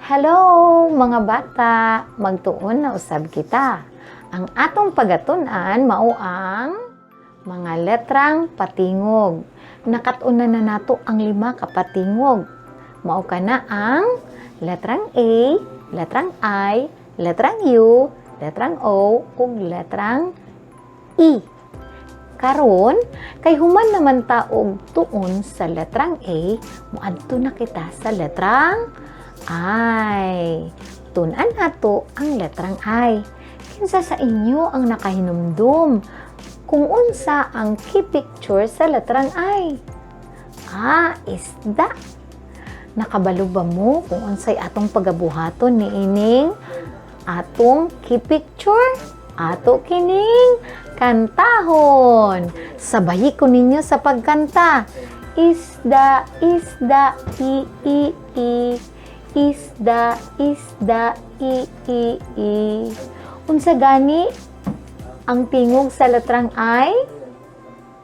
Hello, mga bata! Magtuon na usab kita. Ang atong pagatun-an mao ang mga letrang patingog. Nakat-unan na nato ang lima ka patingog. Mao kana ang letrang A, letrang I, letrang U, letrang O, ug letrang E. Karon, kay human naman ta og tuon sa letrang A, moadto na kita sa letrang I. Tun-an nato ang letrang I. Kinsa sa inyo ang nakahinumdum kung unsa ang key picture sa letrang I? Ah, isda. Nakabalo ba mo kung unsay atong pagabuhaton ni ining atong key picture? Ato kining kantahon. Sabayi ko ninyo sa pagkanta. Isda, isda, i, i, i. Isda, isda, i, i, i. Unsa gani ang tingog sa letrang I?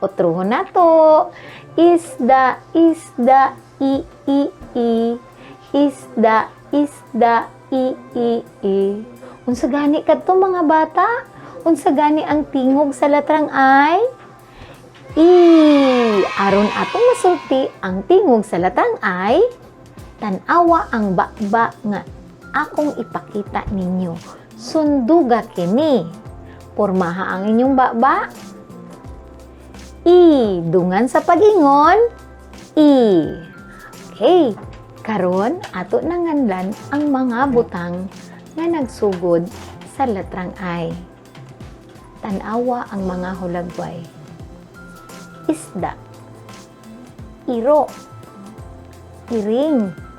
Otruhon nato. Isda, isda, i, i, i. Isda, isda, i, i, i. Unsa gani kadto, mga bata? Unsa gani ang tingog sa letrang I? I. Aron atong masulti ang tingog sa letrang I, tan-awa ang baba nga akong ipakita ninyo. Sunduga kini. Pormaha ang inyong baba. I. Dungan sa pag-ingon. I. Okay. Karon ato nanganlan ang mga butang nga nagsugod sa letrang I. Tan-awa ang mga hulagway. Isda. Iro. Iring.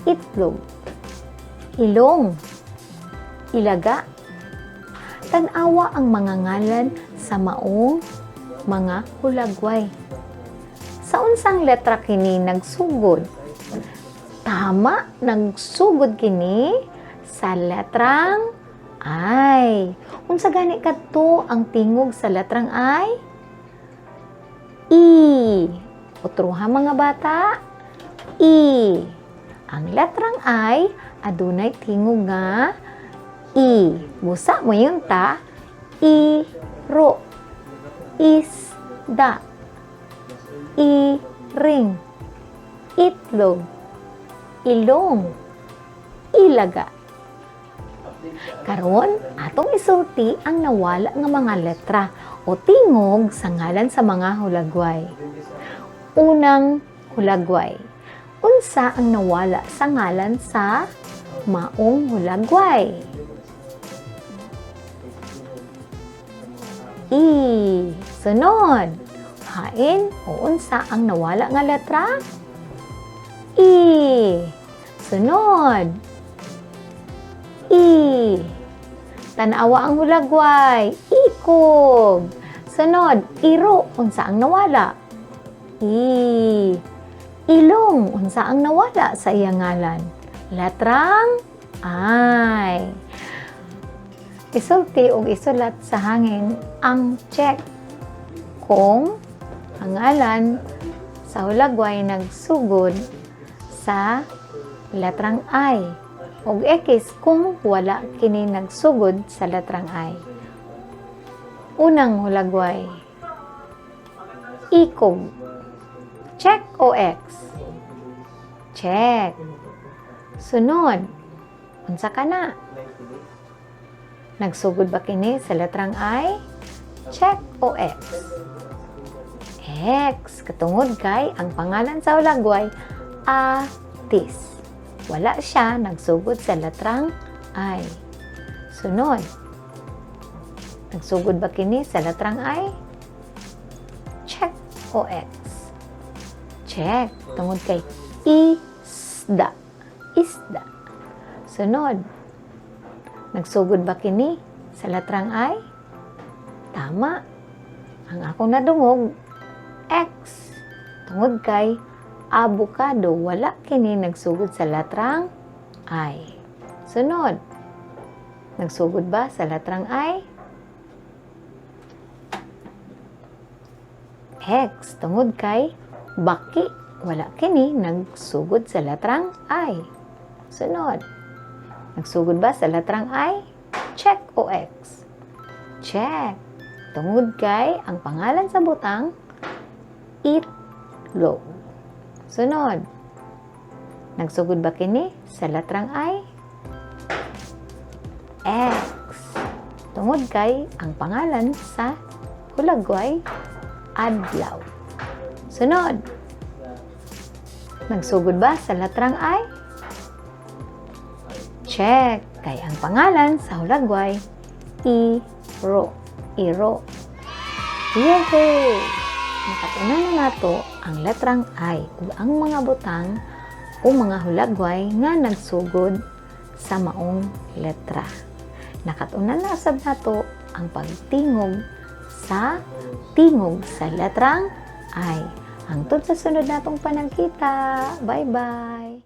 Itlog. Ilong. Ilaga. Tan-awa ang mga ngalan sa maong mga hulagway. Sa unsang letra kini nagsugod? Tama, nagsugod kini sa letrang I. Unsa gani kadto ang tingog sa letrang I? E. Otruha, mga bata. E. Ang letrang I adunay tingog nga E. Busa moingon ta, I, ro, isda, iring, itlog, ilong, ilaga. Karon, atong isulti ang nawala nga mga letra o tingog sa ngalan sa mga hulagway. Unang hulagway. Unsa ang nawala sa ngalan sa maong hulagway? E. Sunod. Hain o unsa ang nawala nga letra? E. Sunod. E. Tanawa ang hulagway. Ikog. Sunod, iro. Unsa ang nawala? E. Ilong. Unsa ang nawala sa iyang ngalan? Letrang I. Isulti og isulat sa hangin ang check kung ang ngalan sa hulagway nagsugod sa letrang I ug X kung wala kini nagsugod sa letrang I. Unang hulagway. Ikog. Check o X? Check. Sunod. Unsa kana? Nagsugod ba kini sa letrang I? Check o X? X. Katungod kay ang pangalan sa hulagway, Atis. Wala siya nagsugod sa letrang I. Sunod. Nagsugod ba kini sa letrang I? Check o X? Check. Tungod kay isda. Isda. Sunod. Nagsugod ba kini sa letrang I? Tama. Ang akong nadungog, X. Tungod kay avocado, wala kini nagsugod sa letrang I. Sunod. Nagsugod ba sa letrang I? X. Tungod kay baki, wala kini nagsugod sa letrang I. Sunod. Nagsugod ba sa letrang I? Check o X? Check. Tungod kay ang pangalan sa butang, itlog. Sunod. Nagsugod ba kini sa letrang I? X. Tungod kay ang pangalan sa hulagway, adlaw. Sunod. Nagsugod ba sa letrang I? Check. Kay ang pangalan sa hulagway, Iro. Iro. Yehey! Nakatunan na nato ang letrang I ug ang mga butang o mga hulagway nga nagsugod sa maong letra. Nakatunan na usab nato ang pagtingog sa tingog sa letrang I. Hangtod sa sunod natong panagkita. Bye-bye!